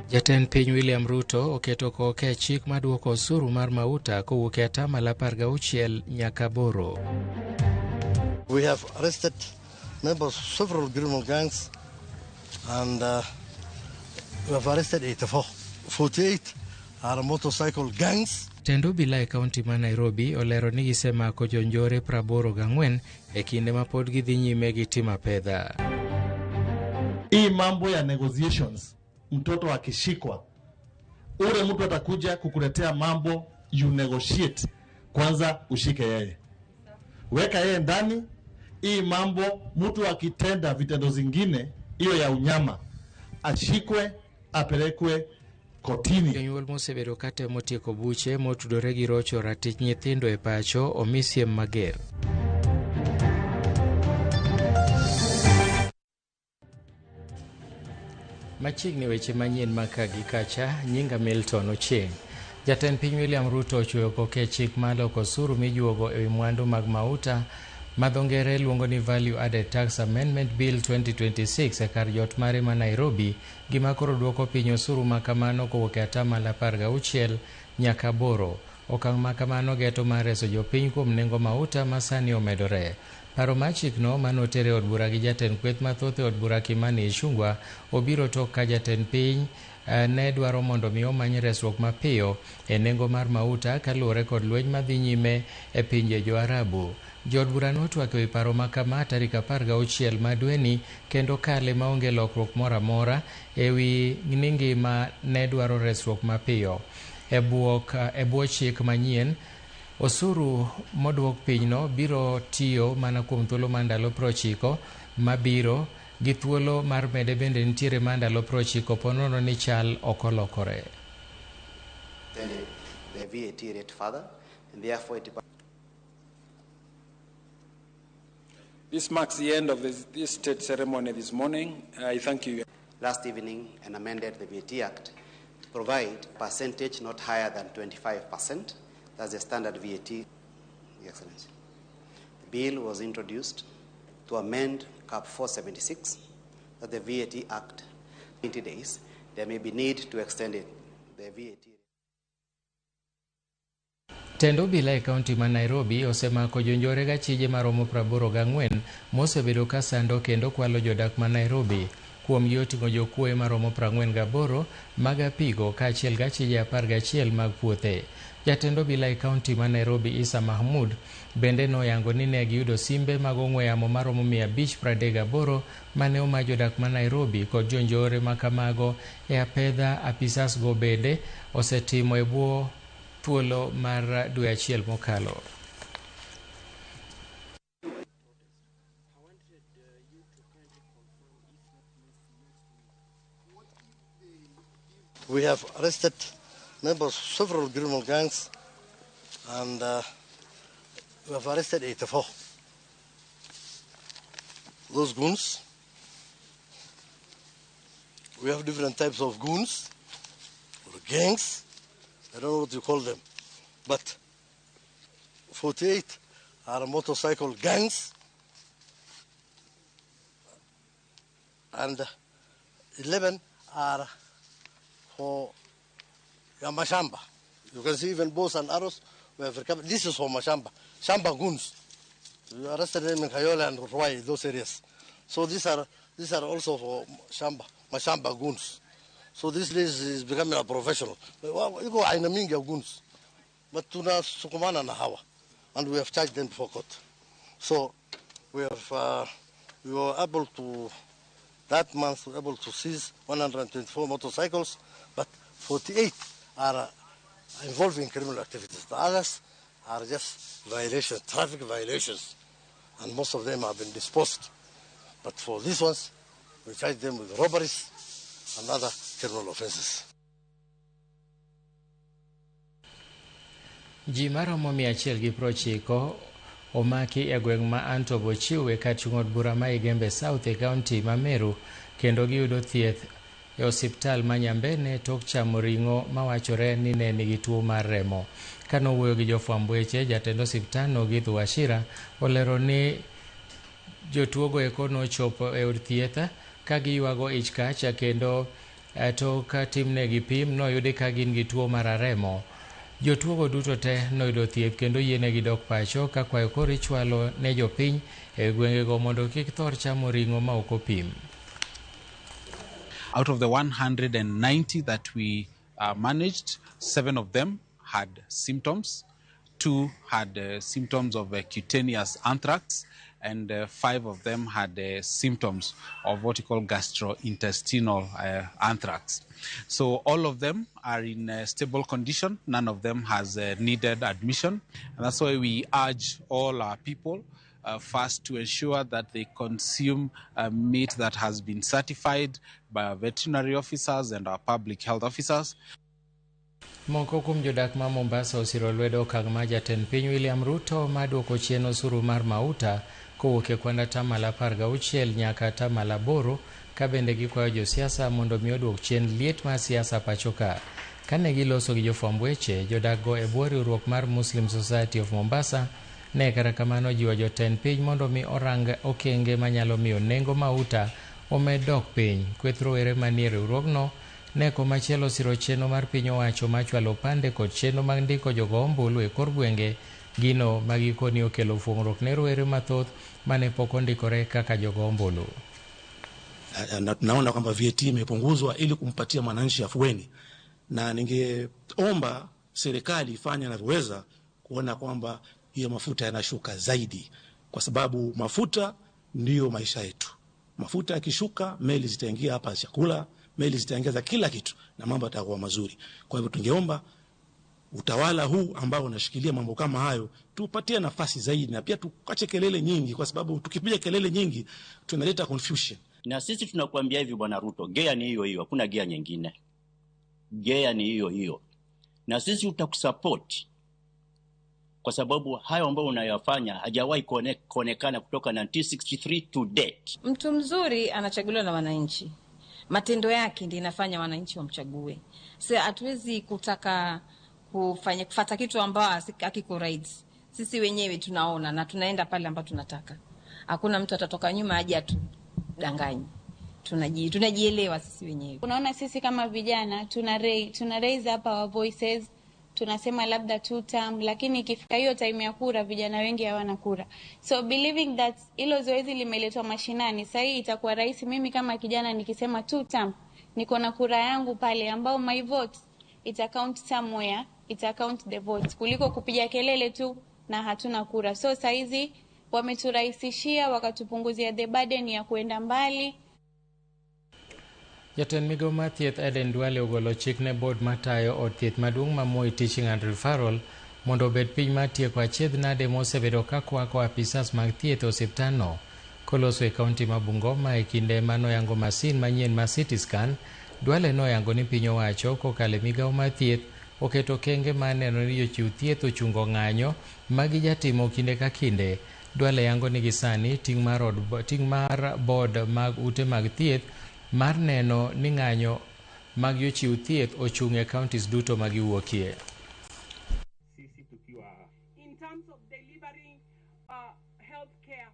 Jatend piny William Ruto oketo koke chik maduoko osuru mar mauta kowuok e atamalo 16 nyaka 8. We have arrested members of several criminal gangs and we have arrested 84. 48 are motorcycle gangs. Tend obila e kaunti ma Nairobi olero ni gisemako jonjore 84 e kinde ma pod gidhi nyime gi timo apedha. Hii mambo ya negotiations, mtoto akishikwa, ule mtu atakuja kukuletea mambo, you negotiate kwanza, ushike yeye, weka yeye ndani. Hii mambo mtu akitenda vitendo zingine hiyo ya unyama, ashikwe, apelekwe kotini. Jonyuol mosebedo ka temo tieko buche motudore gi rocho ratich nyithindo e pacho omi siem mager. Machiegni weche manyien maka gi kacha, nyinga Milton Ochieng. Jatend piny William Ruto ochweyo koke chik mar loko osuru mijuogo ewi mwandu mag mauta ma dho ngere luongo ni Value Added Tax Amendment Bill 2026 e kar jot mare ma Nairobi, gima koro duoko piny osuru ma kamano kowuok e atamalo 16 nyaka 8. Okang' ma kamano geto mar reso jopiny kuom nengo mauta ma sani omedore. Paro mar chikno manoter e od bura gi jatend kweth mathoth e od bura Kimani Ichung'wa obiro tok ka jatend piny ne dwaro mondo mi omany resruok mapiyo e nengo mar mauta kaluwore kod lweny madhi nyime e pinje jo-Arabu. Jood bura notwak ewi paro ma kama tarik 16 ma dweni kendo kale maonge lokruok moro amora ewi ni ngima ne dwaro resruok mapiyo. E bwo chik manyien, osuru moduok pinyno biro tiyo mana kuom thuolo mar ndalo 90 mabiro, gi thuolo mar mede bende nitiere mar ndalo 90 ponono ni chal ok olokore. The VAT rate further, and therefore it This marks the end of this state ceremony this morning. I thank you. Last evening and amended the VAT Act to provide percentage not higher than 25%. That's the standard VAT, Your Excellency. The bill was introduced to amend CAP 476, that the VAT Act, 20 days, there may be need to extend it, the VAT. Tend obila e kaunti ma Nairobi osemako jonjore gachije maromo 84 mosebedo ka sando kendo kwalo jodak ma Nairobi. Kuomgi oting'o jokuoye maromo 48 mag apigo kaachiel gachije 11 mag puothe. Jatend obila e kaunti ma Nairobi Issa Mahmud bende noyango ni ne giyudo simbe mag ong'we yamo maromo 538 mane oma jodak ma Nairobi kod jonjore makamago e apedha apisas go bende osetimo e bwo thuolo mar dwe achiel mokalo. We have arrested members of several criminal gangs and we have arrested 84. Those goons. We have different types of goons or gangs. I don't know what you call them, but 48 are motorcycle gangs and 11 are for Yamashamba. You can see even bows and arrows we have recovered. This is for Mashamba, Shamba goons. We arrested them in Kayole and Ruai, those areas. So these are also for Shamba, Mashamba goons. So this list is becoming a professional. Iko aina mingi ya goons. But tunasukumana na hawa, and we have charged them before court. So we have we were able to, that month, we were able to seize 124 motorcycles, but 48 are involved in criminal activities. The others are just violations, traffic violations, and most of them have been disposed. But for these ones, we charge them with robberies and other criminal offenses. Ji maromo 190 omaki e gweng' ma Anto Bochiw e kar chung' od bura ma Igembe South e kaunti ma Meru kendo giyudo thieth e osiptal ma Nyambene tok chamo ring'o mawachore ni ne nigi tuo mar remo. Kanowuoyo gi jofwamb weche, jatend osiptalno Githu Wachira olero ni jotuogo eko nochopo e od thieth ka giywago ich kacha kendo Tok timnegi pim noyudi ka gin gi tuo mar aremo. Jotuogo duto te noyudo thieth kendo yienegi dok pacho ka kwayo koro ichwalo ne jopiny e gwengego mondo kik thor chamo ring'o ma ok opim. Out of the 190 that we managed, 7 of them had symptoms. 2 had symptoms of cutaneous anthrax, and 5 of them had symptoms of what you call gastrointestinal anthrax. So all of them are in a stable condition. None of them has needed admission. And that's why we urge all our people first to ensure that they consume meat that has been certified by our veterinary officers and our public health officers. Moko kuom jodak ma Mombasa osiro lwedo okang' ma jatend piny William Ruto ma duoko chien osuru mar mauta kowuok e kwan 16% nyaka 8% ka bende gikwayo josiasa mondo mi oduok chien liet mar siasa pacho ka. Kane giloso gi jofwamb weche, jodak go e bwo riwruok mar Muslim Society of Mombasa ne kata kamano jiwo jotend piny mondo mi orang okenge manyalo miyo nengo mauta omed dok piny. Kweth rowere manie riwruogno ne komachielo osiro chenro mar piny owacho mar chwalo opande kod chenro mag ndiko jogo ombulu e kor gwenge, gino ma gikoni okelo fuong'ruok ne rowere mathoth mane pok ondikore kaka jogo ombulu. Na tunaona kwamba VAT imepunguzwa ili kumpatia mwananchi afueni, na ningeomba serikali ifanye inavyoweza kuona kwamba hiyo mafuta yanashuka zaidi, kwa sababu mafuta ndiyo maisha yetu. Mafuta yakishuka, meli zitaingia hapa chakula, meli zitaongeza kila kitu na mambo yatakuwa mazuri. Kwa hivyo tungeomba utawala huu ambao unashikilia mambo kama hayo tupatie nafasi zaidi, na pia tuache kelele nyingi, kwa sababu tukipiga kelele nyingi tunaleta confusion. Na sisi tunakuambia hivi Bwana Ruto, gea ni hiyo hiyo, hakuna gea nyingine. Gea ni hiyo hiyo. Na sisi utakusupport kwa sababu hayo ambayo unayofanya hajawahi kuonekana kutoka 1963 to date. Mtu mzuri anachaguliwa na wananchi. Matendo yake ndiyo inafanya wananchi wamchague. Sasa hatuwezi kutaka kufuata kitu ambacho hakiko right. Sisi wenyewe tunaona na tunaenda pale ambapo tunataka. Hakuna mtu atatoka nyuma aje atudanganye. Tunajielewa sisi wenyewe. Unaona sisi kama vijana tuna raise up our voices, tunasema labda 2 term, lakini ikifika hiyo time ya kura vijana wengi hawana kura. So believing that hilo zoezi limeletwa mashinani, sasa hii itakuwa rahisi mimi kama kijana nikisema 2 term, niko na kura yangu pale ambao my vote ita count somewhere, ita count the votes, kuliko kupiga kelele tu na hatuna kura. So saizi wameturahisishia, wakatupunguzia the burden ya kuenda mbali. Jatend migao mar thieth Aden Duale ogolo chik ne board matayo od thieth maduong' ma Moi Teaching and Referral mondo obed piny mar tieko achiedh nade mosebedo ka kwako apisas mag thieth e osiptandno. Koloso e kaunti ma Bungoma e kinde manoyango masin manyien mar CT scan, Duale noyango ni piny owacho kokalo e migao mar thieth oketo okenge mar neno ni jochiw thieth ochungo ng'anyo ma gijatimo kinde ka kinde. Duale yango ni gisani ting' mar board mag ute mag thieth mar neno ni ng'anyo mag jochiw thieth ochung' e counties duto ma giwuokie. In terms of delivering healthcare.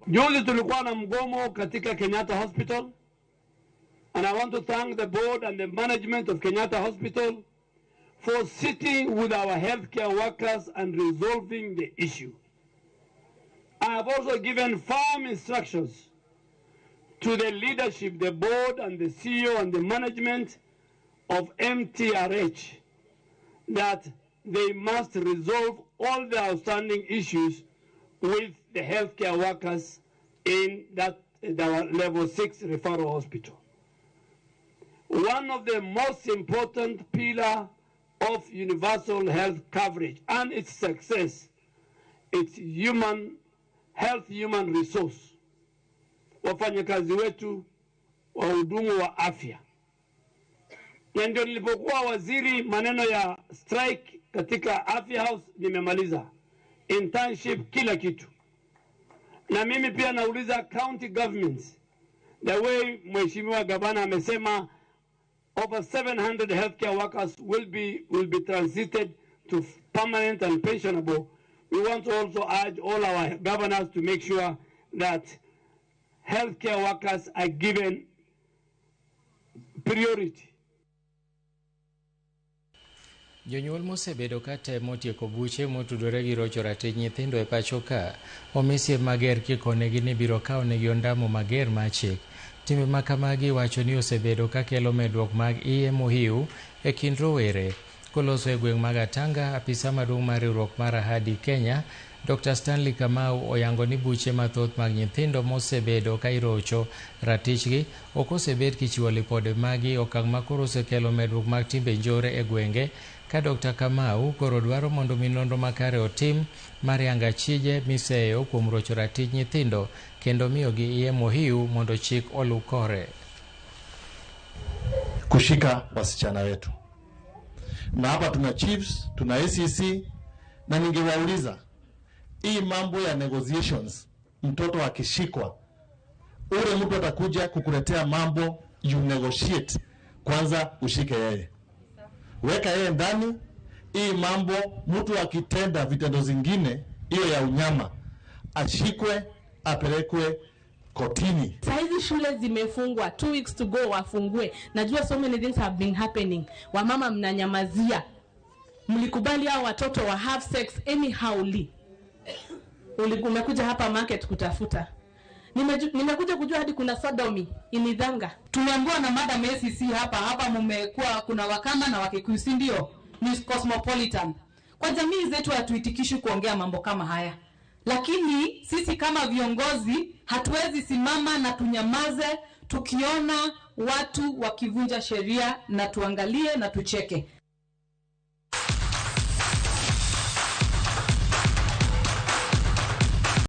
Juzi tulikuwa na mgomo katika Kenyatta Hospital, and I want to thank the board and the management of Kenyatta Hospital for sitting with our healthcare workers and resolving the issue. I have also given firm instructions to the leadership, the board and the CEO and the management of MTRH that they must resolve all the outstanding issues with the healthcare workers in that our level 6 referral hospital. One of the most important pillar of universal health coverage and its success, it's human health, human resource. Wafanyakazi wetu, wahudumu wa afya. Na ndio nilipokuwa waziri, maneno ya strike katika Afya House nimemaliza. Internship, kila kitu. Na mimi pia nauliza county governments, the way Mheshimiwa Gavana amesema over 700 healthcare workers will be transited to permanent and pensionable. We want to also urge all our governors to make sure that healthcare workers are given priority. Jonyuol mosebedo ka temo tieko buche motudore gi rocho ratich nyithindo e pacho ka omi siem mager kikonegi ni biro kawo negi ondamo mager mar chik. Timbe ma kamagi wacho ni osebedo ka kelo medruok mag iye mohiu e kind rowere. Koloso e gweng' mag Atanga, apisa maduong' mar riwruok mar Ahadi Kenya, Dr. Stanley Kamau oyango ni buche mathoth mag nyithindo mosebedo ka irocho ratichgi ok osebed kichiwo lipode magi, okang' ma koro osekelo medruok mag timbe njore e gwenge. Ka Dr. Kamau koro dwaro mondo mi nonro makare otim mar yango achije miseyo kuom rocho ratich nyithindo kendo miyogi iye mohiu mondo chik oluw kore. Kushika wasichana wetu, na hapa tuna chiefs, tuna ACC, na ningewauliza hii mambo ya negotiations, mtoto akishikwa, ule mtu atakuja kukuletea mambo, you negotiate kwanza, ushike yeye, weka yeye ndani. Hii mambo mtu akitenda vitendo zingine hiyo ya unyama, ashikwe, apelekwe kotini. Saizi shule zimefungwa, 2 weeks to go wafungue. Najua so many things have been happening. Wamama mnanyamazia, mlikubali hao watoto wa have sex anyhowly. Umekuja hapa market kutafuta. Nimekuja kujua hadi kuna sodomy in Ithanga. Tumeambiwa na Madam ACC hapa hapa, mumekuwa kuna Wakamba na Wakikuyu, si ndio? Ni cosmopolitan. Kwa jamii zetu hatuitikishi kuongea mambo kama haya, lakini sisi kama viongozi hatuwezi simama na tunyamaze tukiona watu wakivunja sheria na tuangalie na tucheke.